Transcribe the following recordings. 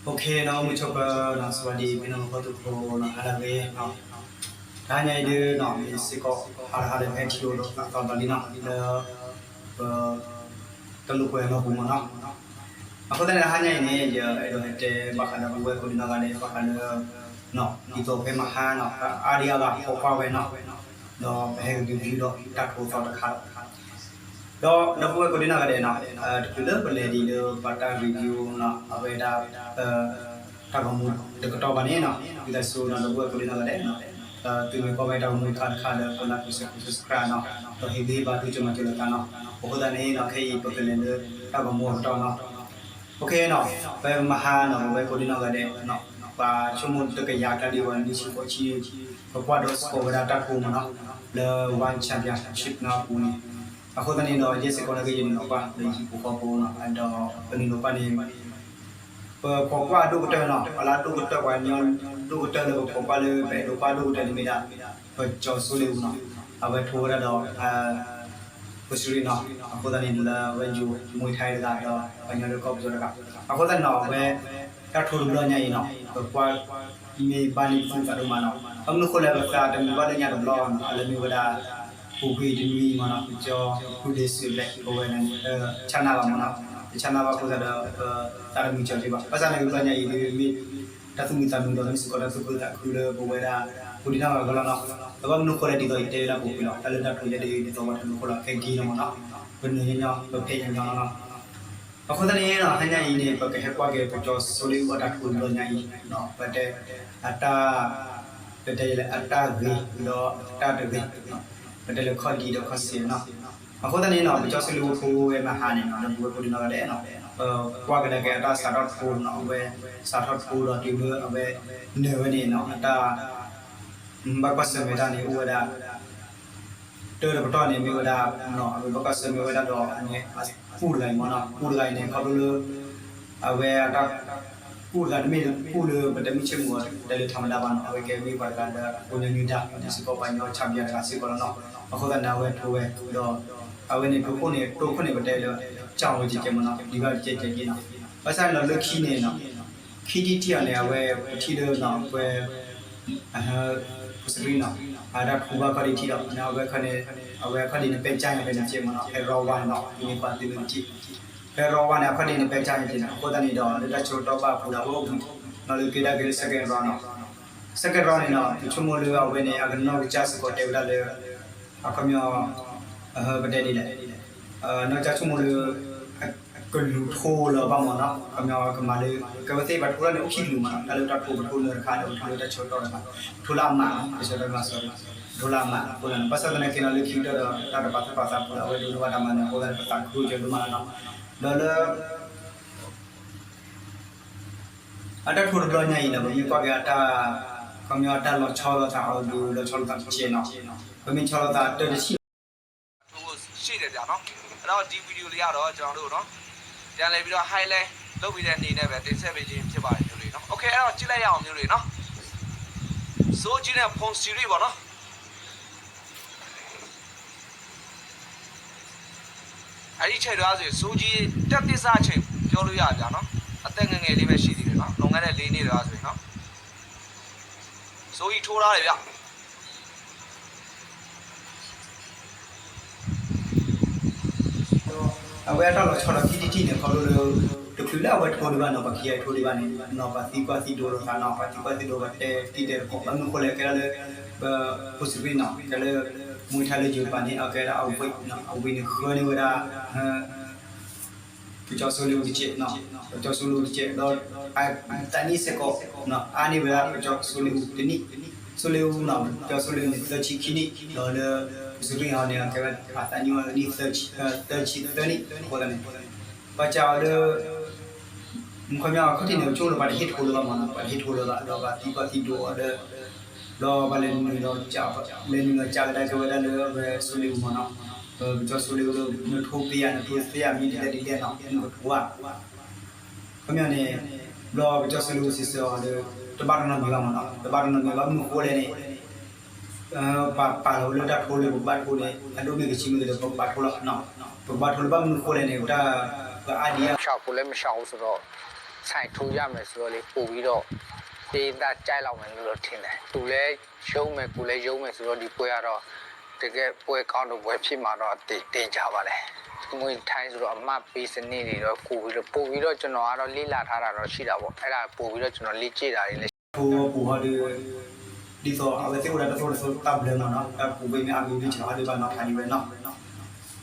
OK နီၤ မုၢ်ဆ့ၣ်ပၢၤနီၤ စဝၤဒံး ဖဲနီၤ လီၤခီသူဖိနီၤ ဟါလၢအဂ့ၤနီၤ, တဟါညါအံၤဒုးနီၤ မ့ၢ်စ့ၢ်ကီး ဟါလၢဟါလၢဖဲထံၣ်အိၣ်ဒီးသးသီဘျီလံနီၤ လၢ ပ တၢ်လိာ်ကွဲအလီၢ်ပူၤမ့ၢ်နီၤ. အဃိသတးန့ၣ် တဟါညါအံၤန့ၣ် ယအဲၣ်ဒိးဟဲတဲဘၣ်ဃးဒီးပဝဲကိးဒံနီၢ်ဂၤဒဲး ဘၣ်ဃးလၢ ဒ်သိးဖဲမဟါနီၤ အါဒံအါဂၤပိာ်ကွၢ်ဝဲနီၤ, ဒီးပဟဲက review ဒီးတၢ်ထိသီတခါဒီး ဒီးဒီပုၢ်ဝဲၢ်ကိးဒံနီၢ်ဂၤဒဲးနီၤ, တချုးလၢပလဲၤဒံးလၢပတၢ် review နီၤ အဝဲဒၣ် တၢ်ဂီၤမူတကတီၢ်ဘၣ်န့ၣ်နီၤ, ဝံသးစူၤနီၤ ဒီပုၢ်ဝဲၢ်ကိးဒံနီၢ်ဂၤဒဲးနီၤ, သုမ့ၢ်ကွၢ်ဝဲတၢ်ဂီၤမူတခါတခါဒီး ပ like ပ share ပ subscribe နီၤ, ဒီးဟ့ၣ်ဂံၢ်ဟ့ၣ်ဘါသုကၠီမၤစၢၤလိာ်သးနီၤ, အဃိသတးန့ၣ်နီၤ ခဲအံၤပကလဲၤလၢတၢ်ဂီၤမူအကတီၢ်နီၤ. OK နီၤ, ပမဟါနီၤ ပဝဲကိးဒံနီၢ်ဂၤဒဲးနီၤ, ပှၤဆိကမိၣ်တကယၤကျါဒံးဝဲ နွံဆံဃိးဆံ ပကွၢ်ဒီးစကီးဝဲဒၣ်တၢ်ထိမ့ၢ်နီၤ, လၢ One Championship နီၤအပူၤန့ၣ်, အဃိသတးန့ၣ်ဒီး ယဲစ့ၢ်ကီးန့ၣ်ကယဲၢ်နုာ်လီၤကွၢ်လၢယဟံၣ်ဖိဃီဖိနီၤ, ဒီးပနုာ်လီၤကွၢ်န့ၣ် ပခိးကွၢ်ဒိၣ်ကတၢၢ်နီၤ, ပှၤလၢအဒိၣ်ကတၢၢ် ပှၤကညီဒိၣ်ကတၢၢ်လၢပခိးကွၢ်လၢပအဲၣ်ဒိးကွၢ်ဒိၣ်ကတၢၢ်န့ၣ်မ့ၢ်ဒၣ် ပကၠီၤစိလ့ၣ်အူနီၤ, အဝဲထိဝဲဒၣ်ဒီး ဖိစရံနီၤ, အဃိသတးန့ၣ် လၢအဝဲယိၤမွဲထါတဂၤဒီး ပှၤကညီလၢကီၢ်ပယီၤတဂၤ, အဃိသတးန့ၣ်နီၤ အဝဲ တၢ်ထိတဘျီညါအံၤနီၤ ပကွၢ်မ့ၢ်ဘၣ်န့ၢ်ပသူၣ်သးဒိၣ်မးနီၤ, ဘၣ်မနုၤဃိလဲၣ်ပသးတမုာ်ဘၣ်လၢညါတဘျီနီၤ, အလၢမ့ၢ်ဝဲဒၣ် ပူၤကွံာ်တနွံမ့ၢ်နီၤ ပကၠီၤ ဖုဒ့စံးဘျဲၣ် ပဝဲန့ၣ် ဆၣ်နၢ်ဘၣ်မ့ၢ်နီၤ, ပဆၣ်နၢ်ဘၣ်အဃိသတးဒီး ပသးတမုာ်ကၠီၤက့ဘၣ်, ဘၣ်ဆၣ်န့ၣ်တဘျီညါအံၤဒုးမ့ၢ် တၢ်သူၣ်မံသးမုာ်ဒီးမ့ၢ်စ့ၢ်ကီးတၢ်သူၣ်ခုသးခုလၢပဝဲဒၣ် ကိးဒံနီၢ်ဂၤအဂီၢ်လီၤနီၤ, ဒီးဘၣ်မနုၤဃိလဲၣ်ဒ်သိးယတဲလၢအပူၤကွံာ်လီၤ, တၢ်လၢတၢ်ထိယဲဒုးဒ်သိးပှၤတမုာ်ဃိလီၤ ခဲက့ၤလီၤမ့ၢ်နီၤ, ပနုာ်ညီညီ ပဖဲညီညီလီၤနီၤ. အဃိသတးန့ၣ်နီၤ ဟါညါအံၤန့ၣ် ပကဟဲကွၢ်က့ၤ ပကၠီၤစိလ့ၣ်အူအတၢ်ထိတဘျီညါအံၤနီၤ, ပတဲ အတၢ် ပတဲယလဲၣ်အတၢ်ဂ့ၤဒီးတၢ်တဂ့ၤ, ပတဲလၢခီၣ်ဒံဒီးခီၣ်စ့ၤနီၤ, အဃိသတးန့ၣ်နီၤ ပကၠီၤစိလ့ၣ်အူထိဝဲမဟါန့ၣ်နီၤ ဒီပုၢ်ဝဲၢ်ကိးဒံနီၢ်ဂၤဒဲးနီၤ, ပကွၢ်ကဒါက့ၤအတၢ်စးထီၣ်ထိနီၤ, အဝဲစးထီၣ်ထိဒီးတုၤလၢအဝဲ နၢၤဝဲန့ၣ်နီၤ အတၢ် ဘၣ်ကွၢ်ဆၢၣ်မဲာ်တၢ်န့ၣ် အိၣ်ဝဲဒၣ် တၢ်တပတီၢ်န့ၣ် မ့ၢ်ဝဲဒၣ် အဝဲဘၣ်ကွၢ်ဆၢၣ်မဲာ်ဝဲဒၣ်ဒီး အပူၤတဂၤအံၤမ့ၢ်နီၤ, ပူၤတဂၤအံၤန့ၣ် ခီဖျိလၢ အဝဲအတၢ် ပူၤတဂၤတမ့ၢ်ပူၤလၢပတဲမုၢ်ဆ့ၣ်မုၢ်ဂီၤ တဲလၢထးမဒါဘၣ်နီၤ, အဝဲကဲမ့ၢ်ပှၤတဂၤလၢအပှၤကညီနံၤဒါ မ့ၢ်စ့ၢ်ကီးပှၤကညီ champion တဂၤစ့ၢ်ကီးလီၤနီၤ, အဃိသတးန့ၣ် အဝဲထိဝဲ ဒီး အဝဲန့ၣ်ထိခိၣ်န့ၣ် ထိခိၣ်န့ၣ် ပတဲလၢ ကၠီဝဲကဲကဲမ့ၢ်နီၤ, ဒံးဘၣ်ကဲကဲက့နီၤ, ဘၣ်ဆၣ်န့ၣ်ဒီးလၢခံန့ၣ်နီၤ ခံထံၣ်တထံၣ်အီၤန့ၣ် အဝဲပထံၣ်လၢနီၤ အဝဲ ဖိစရံနီၤ, အတၢ်ထိဘၣ်ခီၣ်ဒံးထံၣ်ဒီး အဝဲခီၣ်ဒံးန့ၣ် အဝဲခီၣ်ဒံးန့ၣ် ပဲကၠါညါပဲန့ၣ်ကဲမ့ၢ်နီၤ, ဖဲရီဝါန့ၣ်နီၤ မ့ၢ်ပှၤသုးမုၢ်ကထံၣ် ဖဲရီဝါန့ၣ် အခီၣ်ဒံးန့ၣ် ပဲကၠါညါကဲနီၤ, အဃိသတးန့ၣ်ဒီး လၢတၢ်ဆၢကတီၢ်ဘၣ်အပူၤဒီး အဝဲအိၣ်ဘှံးနီၤ လၢကဲဒၣ်က့ၤလၢ second round နီၤ, second round န့ၣ်နီၤ ပဆိကမိၣ်လၢအဝဲန့ၣ် အကနီၢ်ကစၢ်စ့ၢ်ကီးတဲဝဲဒၣ်လၢ အခီပညီ ပတဲဒ်လဲၣ် နီၢ်ကစၢ်ဆိကမိၣ်လၢ ကလူၤထိလၢၤဘၣ်မ့ၢ်နီၤ, ခီပညီကမၤလၢ ကဲဝဲသ့ၣ်ပှၤထိလၢန့ၣ် အိၣ်ခံကလုာ်မ့ၢ်နီၤ, တၢ်လၢတၢ်ထိပထိလၢၤတခါဒီး ပထိလၢတၢ်ဆၢကတီၢ်တခါ, ပထိလၢအမးနီၤ, တၢ်ဆၢကတီၢ်မး sorry, ပထိလၢအမးအဃိသတးန့ၣ် ဘၣ်ဆၣ်သနာ်က့နီၤ လၢခံကတၢၢ်ဒီး တၢ်တပာ်သူၣ်ပာ်သးပူၤဒီး အဝဲဒိးန့ၢ်ဘၣ်တၢ်မၤနၢၤအဃိသတးန့ၣ် ပသးခုကၢၤဒိၣ်မးလီၤနီၤ, ဒီးလၢ အတၢ်ထိတဘျီညါအံၤနီၤ ပမ့ၢ်ကွၢ်က့ၤအတၢ် ခီပညီအတၢ်လီၤဆီလိာ်သးအီၤဒုး လီၤဆီလိာ်သးတကဲးနီၤ, ပမ့ၢ်ဆီလိာ်သးတၢ်တဆံးနီၤ ရှိတယ်ဗျာနော်။ အဲ့တော့ဒီဗီဒီယိုလေးကတော့ကျွန်တော်တို့နော် ပြန်လည်ပြီးတော့ highlight လုပ်ပေးတဲ့အနေနဲ့ပဲတင်ဆက်ပေးခြင်းဖြစ်ပါတယ်မျိုးလေးနော်။ Okay အဲ့တော့ကြည့်လိုက်ရအောင်မျိုးလေးနော်။ စိုးကြီးနဲ့ဖုန်စီရီပေါ့နော်။ အဲ့ဒီချိန်တော့ဆိုရင်စိုးကြီးတက်သစ္စာချိန်ပြောလို့ရတယ်ဗျာနော်။ အသက်ငယ်ငယ်လေးပဲရှိသေးတယ်နော်။ လွန်ခဲ့တဲ့လေးနှစ်တော့ဆိုရင်နော်။ စိုးကြီးထိုးထားတယ်ဗျာ။ အဝဲအတၢ်လီၤဆီဒီးခံထံၣ်တထံၣ်န့ၣ် ခီဖျိလၢ တချုးလၢအဝဲထိဒံးဘၣ်နီၤ ပှၤခံဂၤထိဒံးဘၣ်န့ၣ် နီၤ ပှၤသံကွၢ်သံဒိးလိာ်သးနီၤ ပှၤသံကွၢ်သံဒိးပှၤတဲတံၢ်တဲသကိး ဘၣ်မနုၤဃိလဲၣ် ကဲဒၣ်လၢ ပ ဖိစရံနီၤ ကဲလၢ မွဲထါလၢယိၤပၤန့ၣ် အကဲဒၣ်အဝ့ၢ်နီၤ အဝ့ၢ်န့ၣ်ဃၢန့ၢ်ဝဲဒၣ် ပကၠီၤစိလ့ၣ်အူတကဲးနီၤ ပကၠီၤစိလ့ၣ်အူတကဲးဒီး သးနံၣ်စ့ၢ်ကီး အါန့ၢ်ဝဲဒၣ်ပကၠီၤစိလ့ၣ်အူတနံၣ် စိလ့ၣ်အူနီၤ ပကၠီၤစိလ့ၣ်အူန့ၣ် သၢဆံခံနံၣ် ဒီးလၢ ပစရံဟီန့ၣ် အကဲဝဲဒၣ်သးနံၣ်ဝဲနံၣ် သၢဆံသၢနံၣ် အဃိသတးန့ၣ် ပှၤစံးအီၤလၢ မ့ၢ်ခီပညီအခီၣ်ထံးန့ၣ် ပဆိကမိၣ်လၢပှၤတဟ့ၣ်ထိလၢၤဘၣ်မ့ၢ်နီၤ ပှၤတဟ့ၣ်ထိလၢၤဘၣ် ဒီးပှၤသံကွၢ်သံဒိးအီၤဒီး ဒီးပှၤလဲၤနုာ်လီၤ လဲၤနုာ်လီၤကးကဒါက့ၤဝဲဒၣ်လၢအဝဲစိလ့ၣ်အူမ့ၢ်နီၤ ပကၠီၤစိလ့ၣ်အူလၢနထိသ့ဧါ နထိသ့ဧါ မ့ၢ်ဒ်လဲၣ်ဒ်လဲၣ်နီၤ နကထိဧါ ခီပညီန့ၣ် ဘျီပကၠီၤစိလ့ၣ်အူစံးဆၢအီၤဒီး တဘၣ်တနီၤမံၤဘၣ်မ့ၢ်နီၤ တဘၣ်တနီၤမံၤဘၣ် မနုၤဃိလဲၣ်န့ၣ် ပပာ်လီၤဝဲလၢတၢ်ထိလၢပကဘၣ်ထိန့ၣ် အဒိၣ်မ့ၢ်ဂ့ၤဆံးမ့ၢ်ဂ့ၤဒီး ပကဘၣ်ထိလီၤ ပကဘၣ်ထိလၢဘၣ်မနုၤဃိလဲၣ်န့ၣ် တၢ်ပအါဒံအါ မရှောင်ဘူးလဲ မရှောင်ဘူးဆိုတော့ ဆိုင်ထိုးရမယ်ဆိုတော့လေ ပိုပြီးတော့ တေးသတ်ကြိုက်လောက်မယ်လို့တော့ထင်တယ်။ သူလည်း ရှုံးမယ် ကိုယ်လည်း ရှုံးမယ်ဆိုတော့ ဒီပွဲကတော့ တကယ့်ပွဲကောင်းတစ်ပွဲဖြစ်မှာတော့ သေ-သေချာပါတယ်။ မွေးထိုင်းဆိုတော့ အမှတ်ပေးစနစ်တွေတော့ ပိုပြီးတော့ ပိုပြီးတော့ ကျွန်တော်ကတော့ လေ့လာထားတာတော့ ရှိတာပေါ့။ အဲ့ဒါ ပိုပြီးတော့ ကျွန်တော် လေ့ကျင့်တာတွေလည်း အဖိအပူၤဟီဒီး ဒ်သိးအဝဲသ့ၣ်အိၣ်ဒီးတၢ်သိၣ်တၢ်သီတၢ်ဘျၢနီၤနီၤ တၢ်ပူၤကွံာ်မ့ၢ်အါမ့ၢ်ဝံၤ ကျွန်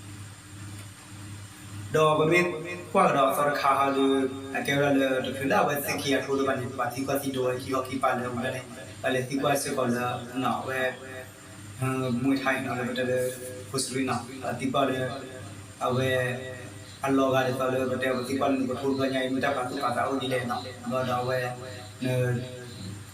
တော် ဟီဒီးဘၣ်နီၤဖးဒံးဝဲနီၤ ဒီးပမ့ၢ်ကွၢ်ကဒီးအသီတခါဟီဒီး အကဲဝဲဒၣ်လၢတချုးလၢအဝဲသ့ၣ်ခံဂၤထိတဖၣ်န့ၣ် ပှၤသံကွၢ်သံဒိးဝဲခံခီခံပၤလၢအဝဲန့ၣ် ပှၤလဲၤသံကွၢ်စ့ၢ်ကီးလၢ အဝဲ မွေးထိုင်းနီၤ လၢပတဲလၢ ဖိစရီနီၤ ပှၤသံကွၢ်လၢ အဝဲ အလီၤဂာ်ဒ်သိးလၢပတဲပှၤသံကွၢ်လၢနကထိတဘျီညါအံၤ မ့ၢ်တၢ်ပာ်သူၣ်ပာ်သးအိၣ်ဒ်လဲၣ်နီၤ ဘျီဒီးအဝဲ န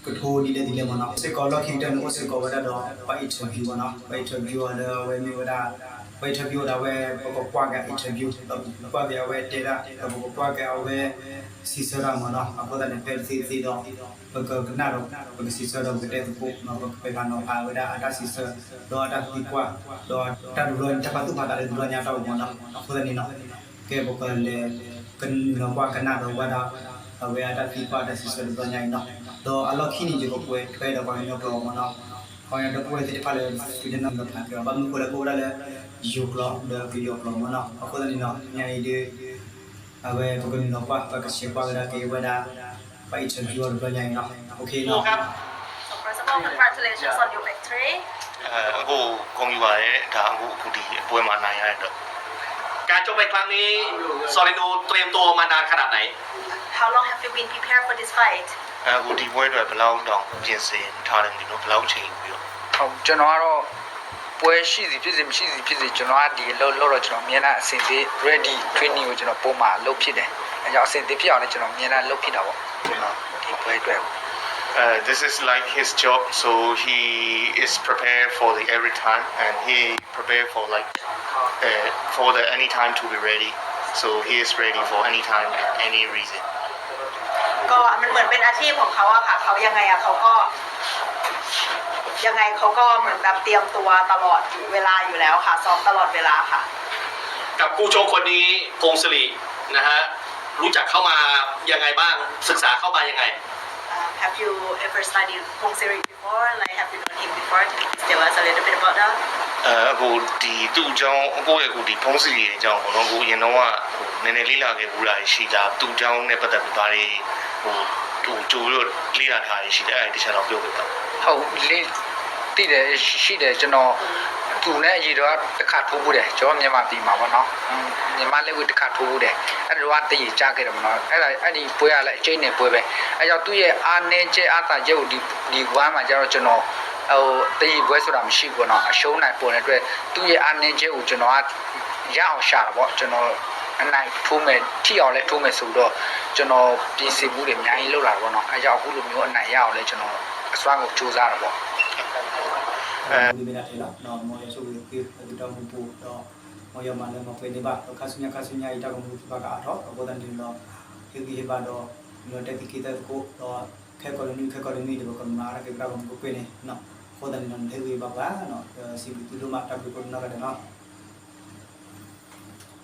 ကထိဒ်လဲၣ်ဒ်လဲၣ်မ့ၢ်နီၤ စ့ၢ်ကီးလီၢ်ခံကတၢၢ်န့ၣ် အိၣ်စ့ၢ်ကီးဝဲဒၣ်ဒီး ပှၤ interview မ့ၢ်နီၤ ပှၤ interview အီၤလၢအဝဲမ့ၢ်ဝဲဒၣ် ပှၤ interview အီၤဒီးအဝဲ ပကကွၢ်က့ၤ interview ဒီးပကကွၢ်က့ၤအဝဲတဲဒၣ် ဒီးပကကွၢ်က့ၤအဝဲ စံးဆၢတၢ်မ့ၢ်နီၤ အဃိသတးန့ၣ် ဖဲတသ့တသ့ဒီး ပကကနၣ်ဒီး ပကစံးဆၢဒီးပကတဲသကိး ပကပဲာ်ဖးနီၤဖးဝဲဒၣ်အတၢ်စံးဆၢ ဒီးအတၢ်သံကွၢ် ဒီးတၢ်တဘျီ တၢ်ပာ်သူၣ်ပာ်သးလၢတဘျီညါတၢ်အိၣ်မ့ၢ်နီၤ အဃိသတးန့ၣ်နီၤ ကဲပကလဲၤ ကနုာ်လီၤကွၢ်ကနၣ်ဒီးဝဲဒၣ် အဝဲအတၢ်သံကွၢ်တၢ်စံးဆၢတဘျီညါအံၤနီၤ ဒီးအလီၢ်ခံန့ၣ် ယကပှဲၤထွဲဒီးပှၤကညီကျိာ်မ့ၢ်နီၤ အဃိဒီပုၢ်ဝဲၢ်သ့ၣ်တဖၣ်လၢ သုတနၢ်ပၢၢ်ဖးက့ၤအီၤ ဘၣ်မနုၤအဃိလဲၣ် ကအိၣ်ဝဲဒၣ်လၢ ယိၤကျိာ်ဒီးပယီၤကျိာ်မ့ၢ်နီၤ အဃိသတးန့ၣ်နီၤ ညါအံၤဒ် အဝဲပကနုာ်လီၤကွၢ် ပကဆဲးကွၢ်ကဒါက့ၤဝဲဒၣ် ပှၤ interview အီၤတဘျီညါအံၤနီၤ OK နီၤ First of all, congratulations on your victory. အခုဂုဏ်ယူပါတယ် ဒါအခု အခုဒီပွဲမှာ အနိုင်ရတဲ့အတွက် การชกในครั้งนี้ ซอริโนเตรียมตัวมานานขนาดไหน How long have you been prepared for this fight? အခုဒီပွဲအတွက်ဘယ်လောက်တောင်ပြင်ဆင်ထားလဲမသိဘူးနော် ဘယ်လောက်အချိန်ယူပြီးတော့ ဟုတ် ကျွန်တော်ကတော့ ပွဲရှိသည်ဖြစ်စေမရှိသည်ဖြစ်စေ ကျွန်တော်ကဒီအလုပ်လုပ်တော့ ကျွန်တော်အမြဲတမ်းအဆင်သင့် ready training ကိုကျွန်တော်ပုံမှန်လုပ်ဖြစ်တယ်။ အဲကြောင့်အဆင်သင့်ဖြစ်အောင်လည်း ကျွန်တော်အမြဲတမ်းလုပ်ဖြစ်တာပေါ့ ကျွန်တော်ဒီပွဲအတွက် Uh, this is like his job, so he is prepared for the every time, and he prepared for like uh, for the any time to be ready. So he is ready for any time and any reason. ก็มันเหมือนเป็นอาชีพของเขาอะค่ะ เขายังไงอะเขาก็ ยังไงเขาก็เหมือนแบบเตรียมตัวตลอดเวลาอยู่แล้วค่ะ ซ้อมตลอดเวลาค่ะ กับคู่ชกคนนี้ พงศิริ นะฮะ รู้จักเขามายังไงบ้าง ศึกษาเขามายังไง Uh, have you ever studied Pongsiri before? Like, have you known him before? Can you please tell us a little bit about that? အခုဒီသူ့အကြောင်း ကိုယ့်ရဲ့အခုဒီဖုန်းစရီအကြောင်းပေါ့နော် ကိုအရင်တော့ကဟိုနည်းနည်းလေ့လာခဲ့ဘူးတာရှိတာ သူ့အကြောင်းနဲ့ပတ်သက်ပြီးဘာတွေဟိုဟိုကြိုပြီးတော့လေ့လာထားရရှိတယ် အဲ့ဒါတစ်ချက်တော့ပြောပြပါဟုတ်လေသိတယ်ရှိတယ်ကျွန်တော်သူနဲ့အရင်တော့တစ်ခါထိုးဘူးတယ်ကျွန်တော်မြန်မာပြည်မှာပေါ့နော်မြန်မာလက်ဝှေ့တစ်ခါထိုးဘူးတယ်အဲ့တော့တရေကြားခဲ့တယ်ပေါ့နော်အဲ့ဒါအဲ့ဒီပွဲကလည်းအကျိန်းနဲ့ပွဲပဲအဲ့ကြောင့်သူ့ရဲ့အားနည်းချက်အားသာချက်ကိုဒီဒီဝမ်းမှာကျတော့ကျွန်တော်ဟိုတရေပွဲဆိုတာမရှိဘူးပေါ့နော်အရှုံးနိုင်ပေါ်တဲ့အတွက်သူ့ရဲ့အားနည်းချက်ကိုကျွန်တော်ကရအောင်ရှာတာပေါ့ကျွန်တော်အနိုင်ထိုးမယ်ထိအောင်လဲထိုးမယ်ဆိုတော့ကျွန်တော်ပြင်ဆင်မှုတွေအများကြီးလုပ်လာတယ်ပေါ့နော်အဲကြောင့်အခုလိုမျိုးအနိုင်ရအောင်လဲကျွန်တော်အစွမ်းကိုစူးစမ်းတာပေါ့အဲ မ့ၢ်ဒၣ်ထဲလီၤ မ့ၢ်ယဆိၣ်ဂ့ၤသုအကတီၢ်မူပူၤဒီး မ့ၢ်ယမၤလၢမၤပှဲၤန့ၢ်ဘၣ် ဒီးခါဆူညါခါဆူညါအံၤတၢ်ကမူသ့ၣ်ဘၣ်ကအါထီၣ် အဃိသတးန့ၣ်ဒီး ဟ့ၣ်ဂံၢ်ဟ့ၣ်ဘါဒီး မ့ၢ်တဲသကိးသကိး ဒီးခဲကိာ်တနွံခဲကိာ်တနွံဒီးပကမၤတၢ်က့ၤပတၢ်ကမူကကွဲၢ်န့ၣ် အဃိသတးန့ၣ်ဒီး ဟ့ၣ်ဂံၢ်ဟ့ၣ်ဘါပှၤ စံးဘျုးသုဒိၣ်မးတၢ်ဘျုးကိးနီၢ်ဂၤဒဲးလီၤ